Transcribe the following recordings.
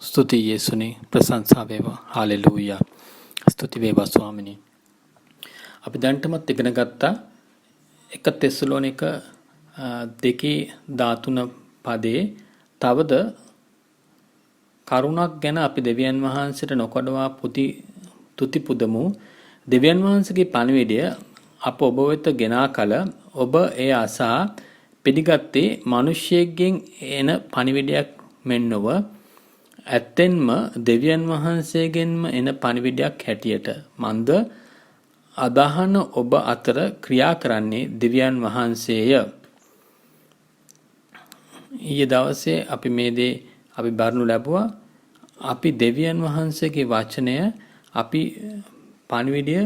ස්තුතියි යේසුනි, ප්‍රශංසා වේවා. හාලෙලූයා. ස්තුති වේවා ස්වාමිනී. අපි දැනටමත් ඉගෙන ගත්තා 1 තෙසලෝනික 2:13 පදේ, තවද කරුණක් ගැන අපි දෙවියන් වහන්සේට නොකඩවා තුති පුදමු. දෙවියන් වහන්සේගේ පණිවිඩය අප ඔබ වෙත ගෙනා කල ඔබ එය අසා පිළිගත්තේ මිනිසෙක්ගෙන් එන පණිවිඩයක් මෙන් නොව, ඇත්තෙන්ම දෙවියන් වහන්සේගෙන්ම එන පණිවිඩයක් හැටියට. මන්ද අදහන ඔබ අතර ක්‍රියා කරන්නේ දෙවියන් වහන්සේය. ඊයේ දවසේ අපි මේ දේ අපි බලනු ලැබුවා. අපි දෙවියන් වහන්සේගේ වචනය, අපි පණිවිඩය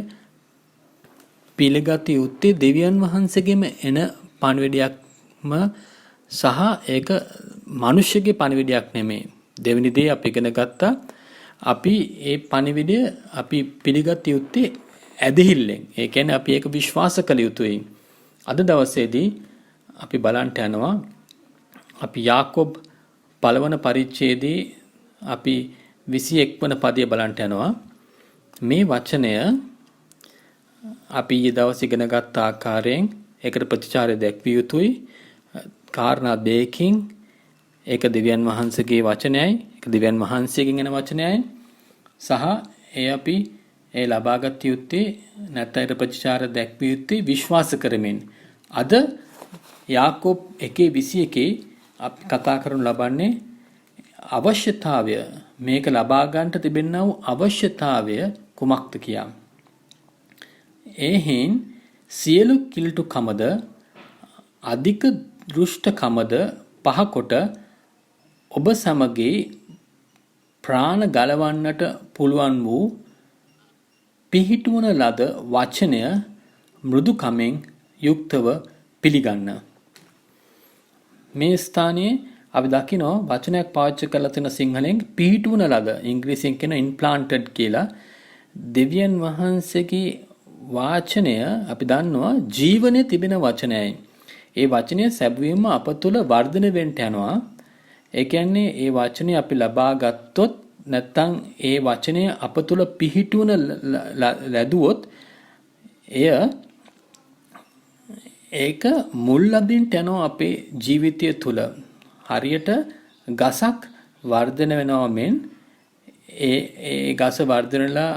පිළිගත යුත්තේ දෙවියන් වහන්සේගෙම එන පණිවිඩයක්ම සහ ඒක මනුෂ්‍යගේ පණිවිඩයක් නෙමෙයි. දෙවෙනි දේ අපි ඉගෙන ගත්තා. අපි ඒ පණිවිඩය අපි පිළිගත යුත්තේ ඇදහිල්ලෙන්. ඒ කියන්නේ අපි ඒක විශ්වාස කළ යුතුයි. අද දවසේදී අපි බලන්ට යනවා, අපි යාකොබ් පළවන පරිච්ඡේදයේ අපි 21 වන පදය බලන්ට යනවා. මේ වචනය අපි ඊයේ දවසේ ඉගෙන ගත්ත ආකාරයෙන් ඒකට ප්‍රතිචාරය දැක්විය යුතුයි. කාරණා දෙකකින්. ඒක දෙවියන් වහන්සේගේ වචනයයි, ඒක දෙවියන් වහන්සේගෙන් එන වචනයයි සහ ඒ අපි ඒ ලබාගත යුත්තේ නැත්නම් ඒකට ප්‍රතිචාර දැක්විය යුත්තේ විශ්වාස කරමින්. අද යාකොබ් 1:21 අපි කතා කරනු ලබන්නේ අවශ්‍යතාවය, මේක ලබා ගන්නට තිබෙනා වූ අවශ්‍යතාවය කුමක්ද කියා. එහෙයින් සියලු කිලිටුකමද අධික දුෂ්ටකමද පහකොට ඔබ සැමගේ ප්‍රාණ ගලවන්නට පුළුවන් වූ පිහිටුවන ලද වචනය මෘදුකමෙන් යුක්තව පිළිගන්න. මේ ස්ථානයේ අපි දකිනවා වචනයක් පාවිච්චි කරලා තියෙන සිංහලෙන් පිහිටුවන ලද, ඉංග්‍රීසියෙන් කියන ඉම්ප්ලාන්ටඩ් කියලා. දෙවියන් වහන්සේගේ වචනය අපි දන්නවා ජීවනයේ තිබෙන වචනයයි. ඒ වචනය සැබවින්ම අප තුළ වර්ධනය වෙන්න යනවා. ඒ කියන්නේ ඒ වචනය අපි ලබා ගත්තොත්, නැත්තම් ඒ වචනය අප තුළ පිහිටුවන ලැබුවොත්, එය ඒක මුල් අදින්ට යනවා අපේ ජීවිතය තුළ. හරියට ගසක් වර්ධන වෙනවා මෙන්, ඒ ඒ ගස වර්ධන වෙලා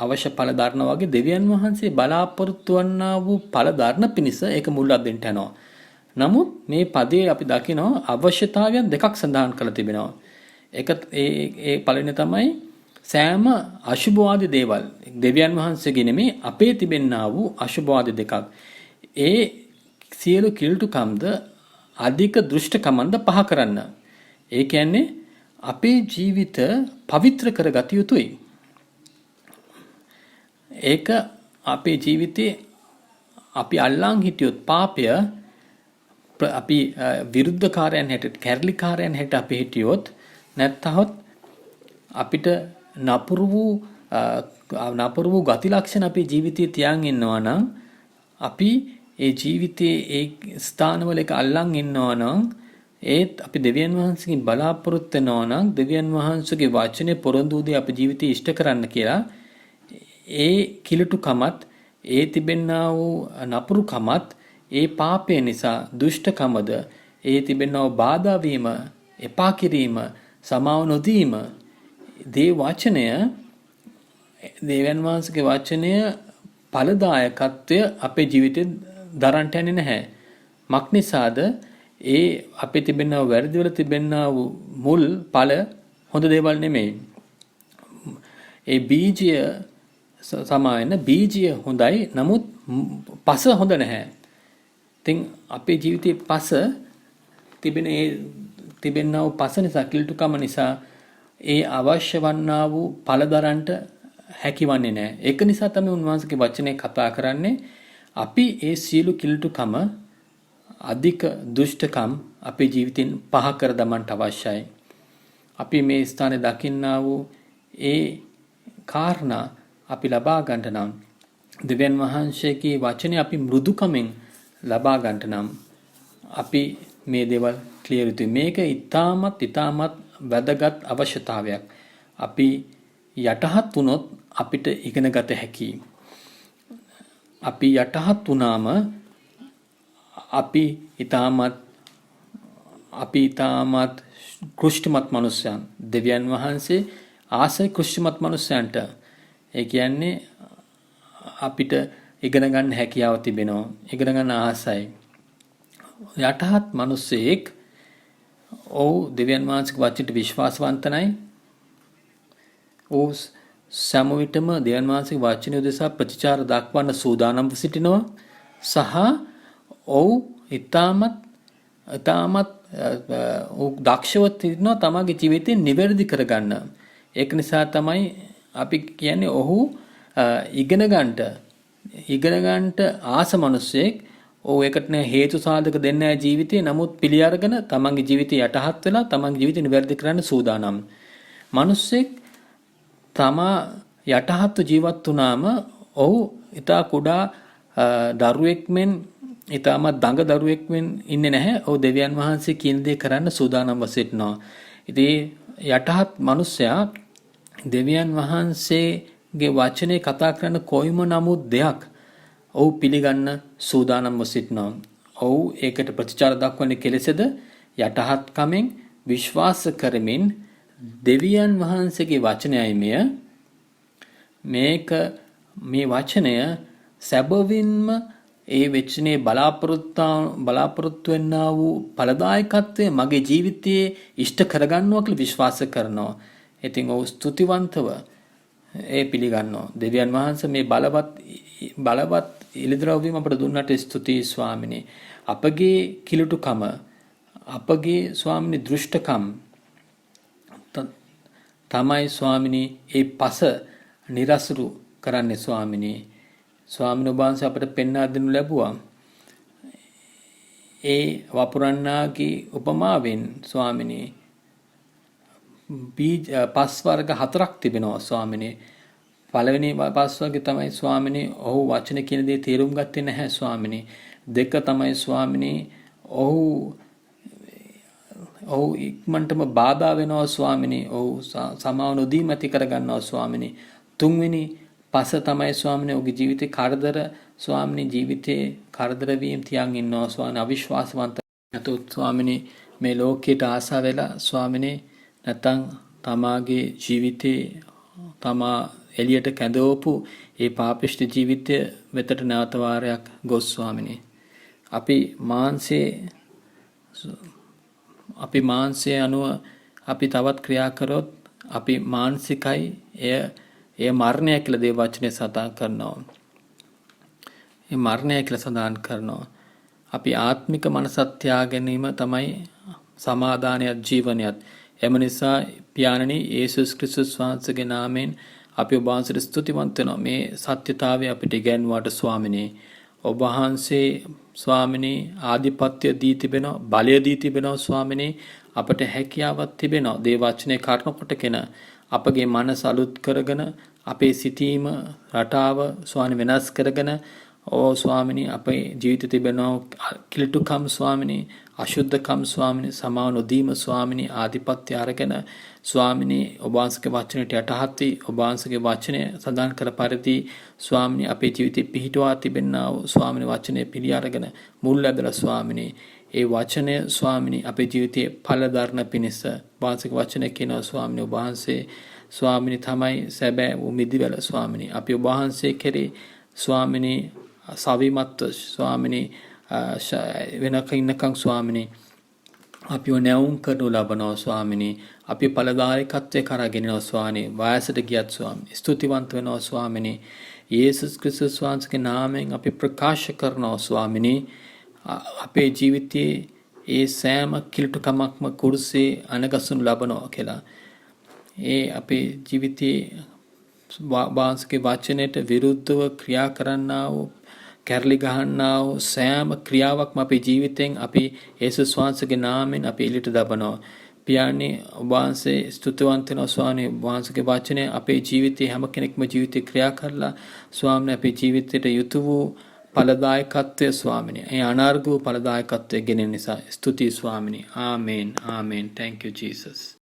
අවශ්‍ය ඵල දරනවා වගේ, දෙවියන් වහන්සේ බලාපොරොත්තු වන්නා වූ ඵල දරන පිණිස ඒක මුල් අදින්ට යනවා. නමුත් මේ පදයේ අපි දකිනවා අවශ්‍යතාවයන් දෙකක් සඳහන් කරලා තිබෙනවා. එක ඒ ඒ පළවෙනි තමයි සෑම අශුභවාදී දේවල්, දෙවියන් වහන්සේගේ නෙමෙයි, අපේ තිබෙන්නා වූ අශුභවාදී දෙකක්. ඒ සියලු කිලුටුකම්ද අධික දුෂ්ටකමන්ද පහ කරන්න. ඒ කියන්නේ අපේ ජීවිත පවිත්‍ර කරගත යුතුයි. ඒක අපේ ජීවිතේ අපි අල්ලාන් හිටියොත් පාපය, අපි විරුද්ධකාරයන් හැටියට, කැරලිකාරයන් හැටියට අපි හිටියොත්, නැත්තහොත් අපිට නපුරු වූ ගති ලක්ෂණ අපේ ජීවිතේ තියන් ඉන්නවා නම්, අපි ඒ ජීවිතයේ ඒ ස්ථානවල එක අල්ලන් ඉන්නවා නම්, ඒත් අපි දෙවියන් වහන්සේගෙන් බලාපොරොත්තු වෙනවා නම්, දෙවියන් වහන්සේගේ වචනේ පොරොන්දු දේ අපේ ජීවිතේ ඉෂ්ට කරන්න කියලා, ඒ කිලුටුකමත් ඒ තිබෙනා වූ නපුරුකමත් ඒ පාපය නිසා දුෂ්ටකමද ඒ තිබෙනා වූ බාධා වීම, එපා කිරීම, සමාව නොදීම, දේ වචනය, දෙවියන් වහන්සේගේ වචනය ඵලදායකත්වය අපේ ජීවිතේ දරන්නට යන්නේ නැහැ. මක් නිසාද? ඒ අපේ තිබෙන වැරදි වල තිබෙන මුල් ඵල හොඳ දේවල් නෙමෙයි. ඒ බීජය සමාවෙන්න, බීජය හොඳයි, නමුත් පස හොඳ නැහැ. ඉතින් අපේ ජීවිතයේ පස තිබෙන ඒ තිබෙනා වූ පස නිසා, කිලිටුකම නිසා ඒ අවශ්‍ය වන්නා වූ ඵල දරන්නට හැකිවන්නේ නැහැ. ඒක නිසා තමයි උන්වහන්සේගේ වචනේ කතා කරන්නේ අපි ඒ සියලු කිලිටුකම, අධික දුෂ්ටකම් අපේ ජීවිතෙන් පහ කර දමන්නට අවශ්‍යයි. අපි මේ ස්ථානයේ දකින්නා වූ ඒ කාරණා අපි ලබා ගන්නට නම්, දෙවියන් වහන්සේගේ වචනේ අපි මෘදුකමෙන් ලබා ගන්නට නම්, අපි මේ දේවල් ක්ලියර් යුතුයි. මේක ඉතාමත් ඉතාමත් වැදගත් අවශ්‍යතාවයක්. අපි යටහත් වුණොත් අපිට ඉගෙන ගත හැකියි. අපි යටහත් වුණාම අපි ඊටමත් කෘෂ්ටිමත් මනුස්සයන්. දෙවියන් වහන්සේ ආසයි කෘෂ්ටිමත් මනුස්සයන්ට. ඒ කියන්නේ අපිට ඉගෙන ගන්න හැකියාව තිබෙනවා. ඉගෙන ගන්න ආසයි. යටහත් මිනිස්සෙක් ඔව් දෙවියන් වහන්සේගේ වචනයට විශ්වාසවන්තයි. ඔව් සෑම විටම දෙවියන් වහන්සේගේ වචනය උදෙසා ප්‍රතිචාර දක්වන්න සූදානම්ව සිටිනවා සහ ඔව් ඉතාමත් ඉතාමත් ඔව් දක්ෂව සිටිනවා තමාගේ ජීවිතය නිවැරදි කරගන්න. ඒක නිසා තමයි අපි කියන්නේ ඔහු ඉගෙන ගන්නට ආස මිනිස්සෙක්. ඔව් ඒකට නෑ හේතු සාධක දෙන්නේ නෑ ජීවිතේ. නමුත් පිළි අරගෙන තමන්ගේ ජීවිතය යටහත් වෙලා තමන්ගේ ජීවිතය නිවැරදි කරන්න සූදානම්. මිනිස්සෙක් තමා යටහත්ව ජීවත් වුණාම ඔහු ඉතා කුඩා දරුවෙක් මෙන්, ඉතාමත් දඟ දරුවෙක් මෙන් ඉන්නේ නැහැ. ඔහු දෙවියන් වහන්සේ කියන දේ කරන්න සූදානම්ව සිටිනවා. ඉතින් යටහත් මිනිසයා දෙවියන් වහන්සේගේ වචනේ කතා කරන කොයිම නමුත් දෙයක් ඔහු පිළිගන්න සූදානම්ව සිටිනවා. ඔහු ඒකට ප්‍රතිචාර දක්වන්නේ කෙලෙසද? යටහත්කමෙන් විශ්වාස කරමින් දෙවියන් වහන්සේගේ වචනයයි මෙය. මේක මේ වචනය සැබවින්ම ඒ වචනේ බලාපොරොත්තු වෙන්නා වූ ඵලදායකත්වය මගේ ජීවිතයේ ඉෂ්ට කරගන්නවා කියලා විශ්වාස කරනවා. ඉතින් ඔහු ස්තුතිවන්තව ඒ පිළිගන්නවා. දෙවියන් වහන්සේ මේ බලවත් බලවත් එළිදරව් වීම අපට දුන්නට ස්තුතියි ස්වාමිනේ. අපගේ කිලුටුකම, අපගේ ස්වාමිනී දෘෂ්ටකම් තමයි ස්වාමිනී ඒ පස නිරසුරු කරන්නේ ස්වාමිනී. ස්වාමීන් වහන්සේ අපට පෙන්වා දෙනු ලැබුවා. ඒ වපුරන්නාගේ උපමාවෙන් ස්වාමිනී, බීජ පස් වර්ග හතරක් තිබෙනවා ස්වාමිනී. පළවෙනි පස් වර්ගය තමයි ස්වාමිනී, ඔහු වචන කියන දේ තේරුම් ගත්තේ නැහැ ස්වාමිනී. දෙක තමයි ස්වාමිනී, ඔහු ඔහු ඉක්මනටම බාධා වෙනවා ස්වාමිනී. ඔහු සමාව නොදීම ඇති කරගන්නවා ස්වාමිනී. තුන්වෙනි පස තමයි ස්වාමිනී, ඔහුගේ ජීවිතේ කරදර ස්වාමිනී, ජීවිතේ කරදර වීම තියන් ඉන්නවා ස්වාමිනී. අවිශ්වාසවන්ත නැතොත් ස්වාමිනී, මේ ලෝකයට ආසා වෙලා ස්වාමිනී, නැත්තම් තමාගේ ජීවිතේ තමා එළියට කැඳවපු ඒ පාපිෂ්ඨ ජීවිතය වෙතට නැවත වාරයක් ගොස් ස්වාමිනී, අපි මාංශය අනුව අපි තවත් ක්‍රියා කරොත් අපි මානසිකයි, එය එය මරණය කියලා දේව වචනේ සඳහන් කරනවා. ඒ මරණය කියලා සඳහන් කරනවා. අපි ආත්මික මනසත් තියා ගැනීම තමයි සමාදානයත් ජීවනයත්. එම නිසා පියාණනි, යේසුස් ක්‍රිස්තුස් වහන්සේගේ නාමයෙන් අපි ඔබ වහන්සේට ස්තුතිවන්ත වෙනවා මේ සත්‍යතාවය අපිට ඉගැන්වුවාට ස්වාමිනේ. ඔබ වහන්සේ ස්වාමිනේ ආධිපත්‍ය දී තිබෙනවා, බලය දී තිබෙනවා ස්වාමිනේ. අපට හැකියාවක් තිබෙනවා දේව වචනේ කරන කොටගෙන අපගේ මනස අලුත් කරගෙන, අපේ සිතීම රටාව ස්වාමී වෙනස් කරගෙන, ඕ ස්වාමිනී, අපේ ජීවිතේ තිබෙනවා කිලිටුකම් ස්වාමිනී, අශුද්ධකම් ස්වාමිනී, සමාව නොදීම ස්වාමිනී, ආධිපත්‍ය අරගෙන ස්වාමිනී, ඔබ වහන්සේගේ වචනයට යටහත් වී ඔබ වහන්සේගේ වචනය සඳහන් කළ පරිදි ස්වාමිනී, අපේ ජීවිතේ පිහිටුවා තිබෙනා වූ ස්වාමිනී වචනය පිළි අරගෙන මුල් ඇදලා ස්වාමිනී, ඒ වචනය ස්වාමිනී අපේ ජීවිතයේ ඵල දරන පිණිස වහන්සේගේ වචනය කියනවා ස්වාමිනී, ඔබ වහන්සේ ස්වාමිනී තමයි සැබෑ වූ මිදිවැල ස්වාමිනී. අපි ඔබ වහන්සේ කෙරේ ස්වාමිනී සවිමත්ව ස්වාමිනී වෙනක ඉන්නකම් ස්වාමිනී, අපිව නැවුම් කරනු ලබනවා ස්වාමිනී. අපි ඵලදායකත්වයේ කරා ගෙනෙනවා ස්වාමිනී. වයසට ගියත් ස්වාමිනී, ස්තුතිවන්ත වෙනවා ස්වාමිනී. යේසුස් ක්‍රිස්තුස් වහන්සේගේ නාමයෙන් අපි ප්‍රකාශ කරනවා ස්වාමිනී, අපේ ජීවිතයේ ඒ සෑම කිලුටුකමක්ම කුරුසේ අණගසනු ලබනවා කියලා. ඒ අපේ ජීවිතයේ වහන්සේගේ වචනයට විරුද්ධව ක්‍රියා කරන්නා වූ, කැරලි ගහන්නා වූ සෑම ක්‍රියාවක්ම අපේ ජීවිතෙන් අපි යේසුස් වහන්සේගේ නාමයෙන් අපි එළියට දබනවා. පියාණනි, ඔබ වහන්සේ ස්තුතිවන්ත වෙනවා ස්වාමීනි. ඔබ වහන්සේගේ වචනය අපේ ජීවිතේ හැම කෙනෙක්ම ජීවිතේ ක්‍රියා කරලා ස්වාමීනි, අපේ ජීවිතයට යුතු වූ ඵලදායකත්වය ස්වාමිනී, ඒ අනර්ඝ වූ ඵලදායකත්වය ගෙනෙන නිසා ස්තුතියි ස්වාමිනී. ආමේන්, ආමේන්. Thank you, Jesus.